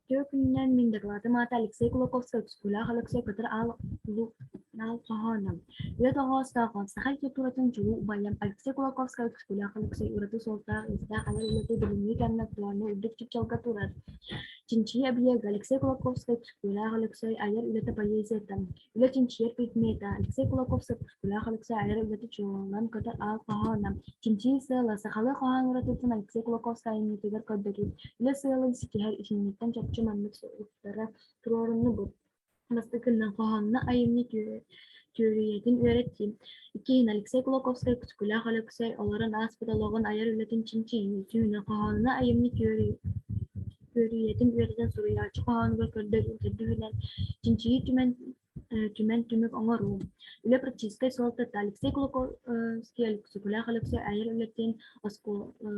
Үтүө күнүнэн мин дакылаатым аата Алексей Кулаковскай Өксөкүлээх Өлөксөй Көтөр Аал Аал хоһооно. Үлэ тоҕоостоох саха литературатын чулуу убайа Алексей Кулаковскай Өксөкүлээх Өлөксөй ураты суолтаах иистээх айар үлэтэ билиҥҥи кэмҥэ актуальнай үрдүк чыпчалга турар. Чинчийии объега Алексей Кулаковскай Өксөкүлээх Өлөксөй айар үлэтэ поэзията. Үлэ чинчийэр предмета Алексей Кулаковскай Өксөкүлээх Өлөксөй айар үлэтэ чуолаан көтөр аал хоһооно. Чинчийии сыала сахалыы хоһоон уратытын Алексей Кулаковскай айымньытыгар көрдөрүү. Үлэ сыалын ситиһэр итинниттэн чопчу маннык соруктары туруоруннубут. Бастакынан хоһоонно айымньы түөрүйэтин үөрэтии. Иккиһин Алексей Кулаковскай Өксөкүлээх Өлөксөй олорон ааспыт олоҕун айар үлэтин чинчийии. Үсүһүнэн хоһоонно айымньы түөрүйэтин үөрэтэн суруйааччы хоһоонугар көрдөрүү. Төрдүһүнэн чинчийии түмэн түмэн түмүк оҥоруу. Үлэ практическай суолтата Алексей Кулаковский Өксөкүлээх Өлөксөй айар үлэтин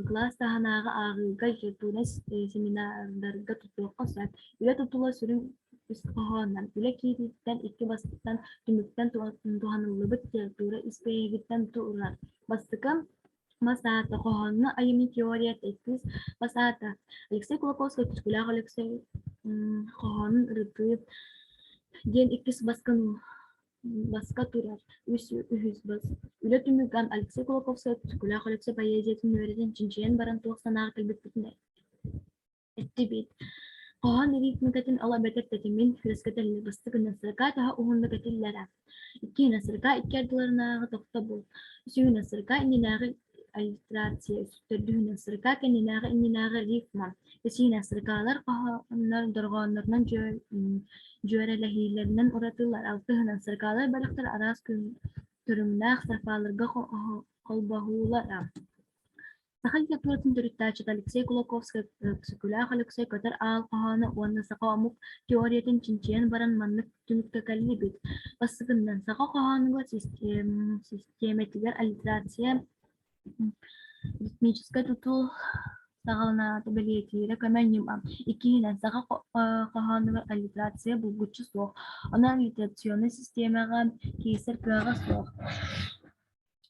кылаас таһынааҕы ааҕыыга литературнай семинардарга туттуохха сөп. Үлэ тутула сүрүн ис хоһоонунан үлэ киирииттэн икки бастан түмүктэн туһаныллыбыт литература ис бэйэгиттэн турар. Бастакы Мас аата хоһоонно айымньы теорията иккис бас аата Алексей Кулаковскай Өксөкүлээх Өлөксөй хоһоонун ырытыы диэн иккис баска баска турар үс үһүс бас Үлэ түмүгүн Алексей Кулаковскай Өксөкүлээх Өлөксөй поэзиятын үөрэтэн чинчийэн баран туох санааҕа кэлбиппитин Эттибит. Хоһоон ритмикатын ол эбэтэр тэтимин үөскэтэллэр бастакынан сырка таһа уһуннук этиллэрэ. Иккиһинэн сырка икки ардыларынааҕы тохтобул. Үсүһүнэн сырка иннинээҕи аллитерация. Төрдүһүнэн сырка кэннинээҕи иннинээҕи рифма. Бэсиһинэн сыркаалар хоһооннор дорҕооннорунан дьүөрэлэһиилэринэн уратылар. Алтыһынан сыркаалар бөлөхтөр араас көрүҥнээх строфаларга холбоһуулара. Саха литературатын төрүттээччитэ Алексей Кулаковскай Өксөкүлээх Өлөксөй Көтөр Аал хоһооно уонна саха омук теориятын чинчийэн баран маннык түмүккэ кэллибит. Бастакыннан, саха хоһоонугар систиэмэтигэр аллитерация ритмическэй тутул саҕаланаата бэлиэтиирэ көмө ньыма. Иккиһинэн, саха хоһоонугар аллитерация булгуччу суох, онон аллитерационнай систиэмэҕэ киирсэр кыаҕа суох.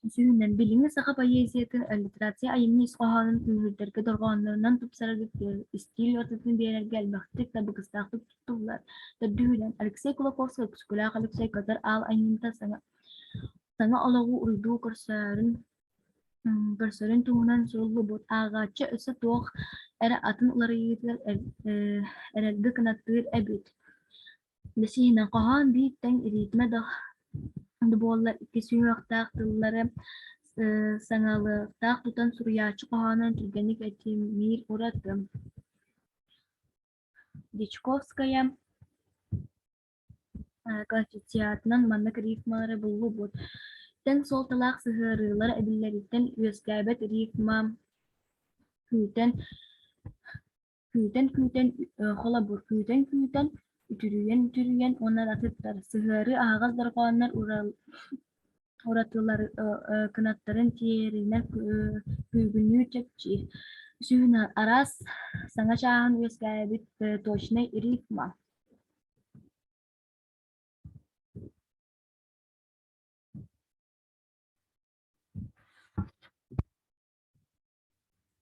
Үсүһүнэн, билиҥҥи саха поэзиятын аллитерация айымньы ис хоһоонун күүһүрдэргэ дорҕооннорунан тупсарарга истиил уратытын биэрэргэ элбэхтик табыгастаахтык туттуллар. Төрдүһүнэн, Алексей Кулаковскай Өксөкүлээх Өлөксөй Көтөр Аал айымньыта саҥа, саҥа олоҕу уруйдуу көрсөрүн, көрсөрүн туһунан суруллубут. Ааҕааччы өссө туох эрэ атын уларыйыытыгар эрэлгэ кынаттыыр эбит. Бэсиһинэн, хоһоон биир тэҥ ритмэ да буоллар икки сүһүөхтээх тыллары саҥалыахтаах тутан суруйааччы хоһоонун түргэнник этимниир ураты. Дьячковская коэффициентынан маннык рифмалары буллубут: тэҥ суолталаах сыһыарыылар эбиллэриттэн үөскээбэт рифма күүтэн Күүтэн-күүтэн, холобур, күүтэн-күүтэн, үтүрүйэн-үтүрүйэн уонна атыттар сыһыары аһаҕас дорҕооннор уратылар кынаттарын тиэринэн күүгүнүү чэпчиир. Үсүһүнэн, араас саҥа чааһын үөскээбит точнай рифма.